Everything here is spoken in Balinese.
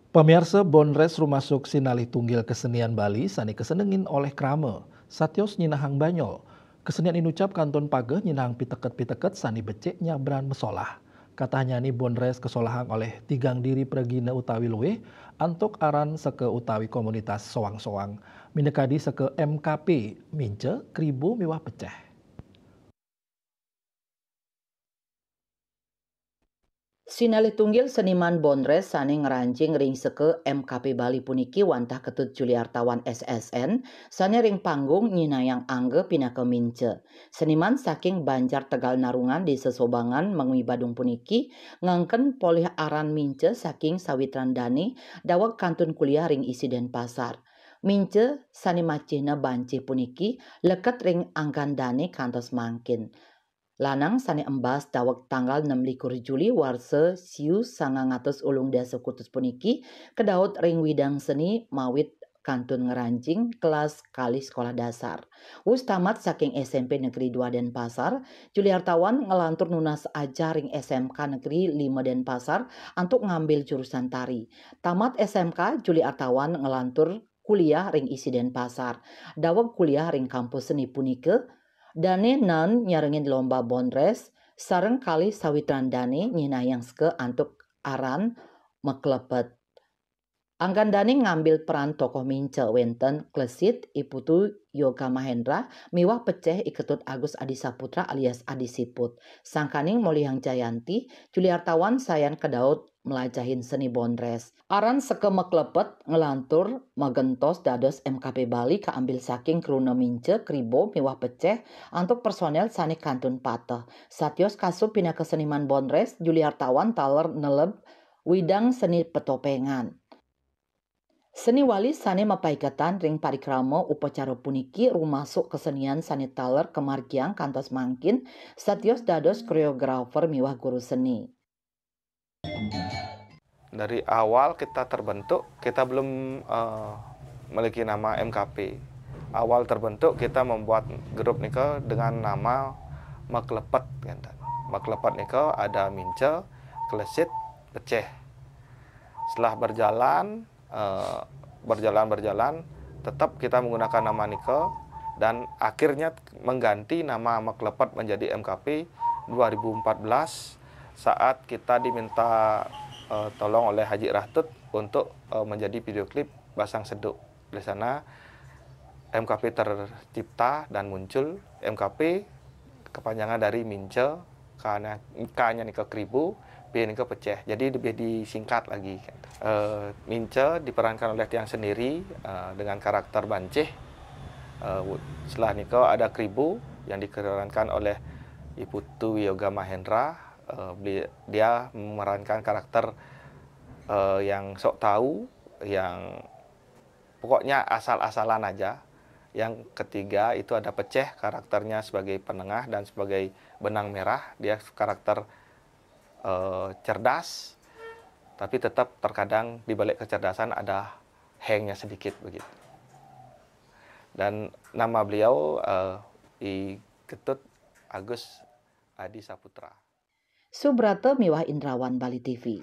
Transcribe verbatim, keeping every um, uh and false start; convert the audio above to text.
Pamiarsa, Bondres rumasuk sinalih tunggil kesenian Bali sane kesenengin oleh krama. Satios nyinahang banyol. Kesenian inucap kantun pageh nyinahang piteket-piteket sane becik nyabran mesolah. Katahnyané Bondres kesolahang oleh tigang diri pragina utawi luwih antuk aran seka utawi komunitas soang-soang. Minakadi seka M K P, minca, kribo miwah peceh. Sinalih tunggil seniman Bondres sane ngranjing ring seka M K P Bali puniki wantah Ketut Juliartawan S S N, sane ring panggung nyinayang angga pinaka minca. Seniman saking Banjar Tegal Narungan, Desa Sobangan, Mangwi Badung puniki ngangken polih aran minca saking sawitran dane daweg kantun kuliah ring isi Denpasar. Minca sane macihna bancih puniki leket ring anggan dane kantos mangkin. Lanang sane embas daweg tanggal nem likur Juli warsa siu sangang atus ulung dasa kutus puniki kadaut ring widang seni mawit kantun ngranjing kelas kalih sekolah dasar. Wus tamat saking S M P Negeri dua Denpasar, Juliartawan nglantur nunas ajar ring S M K Negeri lima Denpasar antuk ngambil jurusan tari. Tamat S M K, Juliartawan nglantur kuliah ring isi Denpasar. Daweg kuliah ring kampus seni punika, dane naen nyarengin lomba Bondres, sareng kalih sawitran dane nyinayang seka antuk aran Maklepet. Anggan dane ngambil peran tokoh minca wenten Klesit, I Putu Yoga Mahendra, miwah peceh I Ketut Agus Adi Saputra alias Adi Siput. Sangkaning molihang jayanti, Juliartawan sayan kadaut mlajahin seni Bondres. Aran seka Maklepet nglantur magentos dados M K P Bali kaambil saking kruna minca, kribo miwah peceh antuk personel sane kantun pateh. Satios kasub pinaka seniman Bondres, Juliartawan taler neleb widang seni petopengan. Seni walis sane mapaiketan ring parikrama upacara puniki rumasuk kesenian sane taler kamargiang kantos mangkin, satios dados koreografer miwah guru seni. Dari awal kita terbentuk, kita belum, eh, memiliki nama M K P. Awal terbentuk, kita membuat grup nika dengan nama Maklepet, ngenten. Maklepet nika ada minca, klesit, peceh. Setelah berjalan, eh, berjalan-berjalan, tetap kita menggunakan nama nika dan akhirnya mengganti nama Maklepet menjadi M K P dua ribu empat belas saat kita diminta, eh, tolong oleh Haji Rahtut untuk, eh, menjadi video klip Basang Seduk. Di sana M K P tercipta dan muncul. M K P kepanjangan dari minca, K-nya, K-nya nika kribu, P nika peceh. Jadi lebih disingkat lagi. Eh, minca diperankan oleh tiang sendiri, eh, dengan karakter bancih. Eh, setelah nika ada kribu yang diperankan oleh I Putu Yoga Mahendra. Eh, beli-, dia memerankan karakter, eh, yang sok tahu, yang pokoknya asal-asalan aja. Yang ketiga itu ada peceh, karakternya sebagai penengah dan sebagai benang merah. Dia karakter, eh, cerdas, tapi tetap terkadang di balik kecerdasan ada hengnya sedikit begitu. Dan nama beliau, eh, I Ketut Agus Adi Saputra. Subrata miwah Indrawan, Bali T V.